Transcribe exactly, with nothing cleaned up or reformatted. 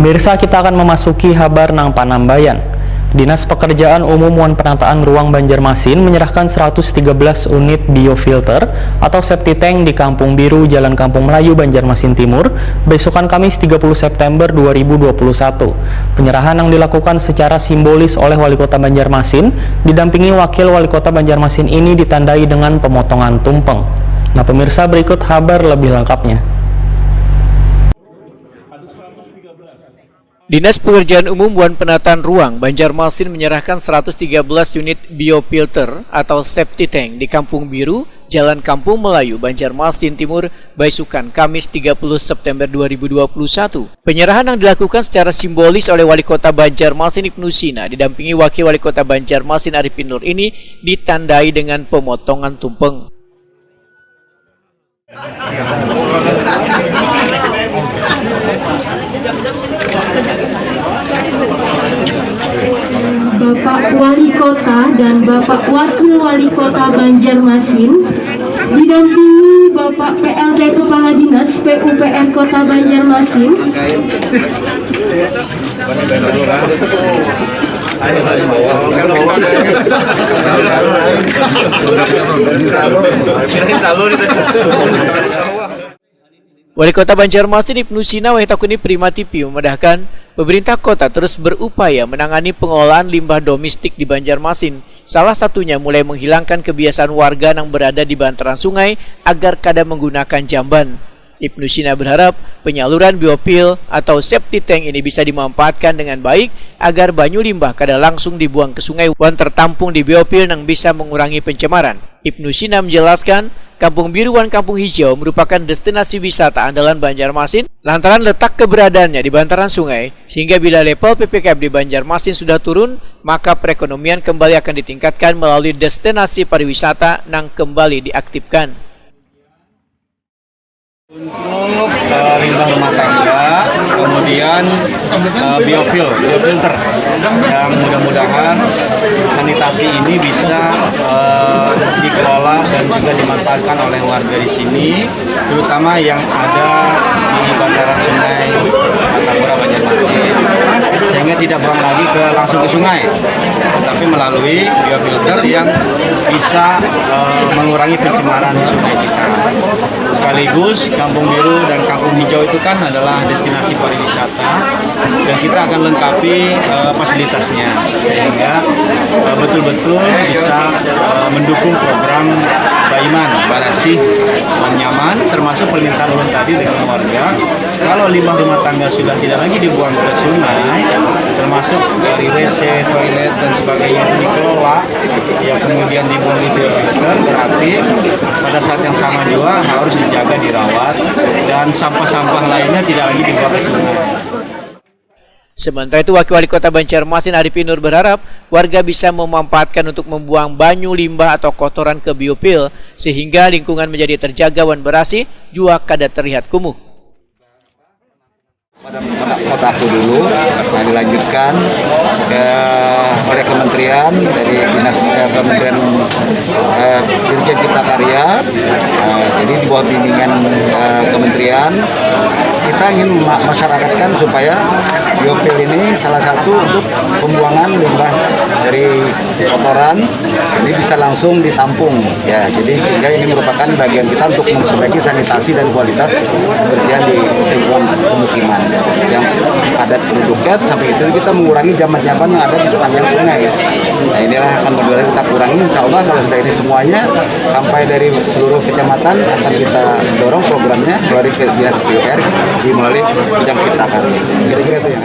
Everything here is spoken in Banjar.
Pemirsa, kita akan memasuki habar nang panambayan. Dinas Pekerjaan Umum wan Penataan Ruang Banjarmasin menyerahkan seratus tiga belas unit biofilter atau septic tank di Kampung Biru, Jalan Kampung Melayu, Banjarmasin Timur, besokan Kamis tiga puluh September dua ribu dua puluh satu. Penyerahan yang dilakukan secara simbolis oleh Wali Kota Banjarmasin, didampingi Wakil Wali Kota Banjarmasin ini ditandai dengan pemotongan tumpeng. Nah, pemirsa, berikut habar lebih lengkapnya. Dinas Pekerjaan Umum wan Penataan Ruang Banjarmasin menyerahkan seratus tiga belas unit biofilter atau septic tank di Kampung Biru, Jalan Kampung Melayu, Banjarmasin Timur, baisukan Kamis tiga puluh September dua ribu dua puluh satu. Penyerahan yang dilakukan secara simbolis oleh Wali Kota Banjarmasin Ibnu Sina didampingi Wakil Wali Kota Banjarmasin Arifin Nur ini ditandai dengan pemotongan tumpeng. Bapak Wali Kota dan Bapak Wakil Wali Kota Banjarmasin, didampingi Bapak P L T Kepala Dinas P U P R Kota Banjarmasin. Wali Kota Banjarmasin Ibnu Sina wayah takuni Prima T V memadahkan, pemerintah kota terus berupaya menangani pengolahan limbah domestik di Banjarmasin, salah satunya mulai menghilangkan kebiasaan warga nang berada di bantaran sungai agar kada menggunakan jamban. Ibnu Sina berharap penyaluran biopil atau septic tank ini bisa dimanfaatkan dengan baik agar banyu limbah kada langsung dibuang ke sungai wan tertampung di biopil nang bisa mengurangi pencemaran. Ibnu Sina menjelaskan, Kampung Biru wan Kampung Hijau merupakan destinasi wisata andalan Banjarmasin lantaran letak keberadaannya di bantaran sungai, sehingga bila level P P K M di Banjarmasin sudah turun, maka perekonomian kembali akan ditingkatkan melalui destinasi pariwisata nang kembali diaktifkan. Untuk uh, limbah rumah tangga, kemudian uh, biofil, biofilter, yang mudah-mudahan sanitasi ini bisa uh, dikelola dan juga dimanfaatkan oleh warga di sini, terutama yang ada di bantaran sungai Martapura, Banjarmasin, sehingga tidak buang lagi ke langsung ke sungai, tapi melalui biofilter yang bisa uh, mengurangi pencemaran di sungai kita. Sekaligus Kampung Biru dan Kampung Hijau itu kan adalah destinasi pariwisata, dan kita akan lengkapi uh, fasilitasnya sehingga uh, betul-betul bisa uh, mendukung program Baiman, Barasih, Nyaman, termasuk permintaan ulun tadi dengan warga. Kalau limbah rumah tangga sudah tidak lagi dibuang ke sungai, termasuk dari W C, toilet, dan sebagainya itu dikelola, ya kemudian dibuang di filter, berarti pada saat yang sama juga harus dijaga, dirawat, dan sampah-sampah lainnya tidak lagi dibuang ke sungai. Sementara itu, Wakil Wali Kota Banjarmasin Arifin Nur berharap warga bisa memanfaatkan untuk membuang banyu limbah atau kotoran ke biopil sehingga lingkungan menjadi terjaga wan berasih jua kada terlihat kumuh. Pada kota aku dulu, nah dilanjutkan ke oleh kementerian dari dinas eh, kementerian eh, Dirjen Cipta Karya, eh, jadi di bawah bimbingan eh, kementerian kita ingin ma- masyarakatkan supaya biopil ini salah satu untuk pembuangan limbah dari kotoran ini bisa langsung ditampung ya, jadi sehingga ini merupakan bagian kita untuk memperbaiki sanitasi dan kualitas kebersihan di lingkungan pemukiman yang padat penduduknya. Sampai itu kita mengurangi jamban-jamban yang ada di sepanjang sungai. Nah, inilah akan benar kita kurangi, insya Allah kalau sudah ini semuanya sampai dari seluruh kecamatan akan kita dorong programnya melalui dinas P U R di melalui bidang kita kan. Kira-kira itu yang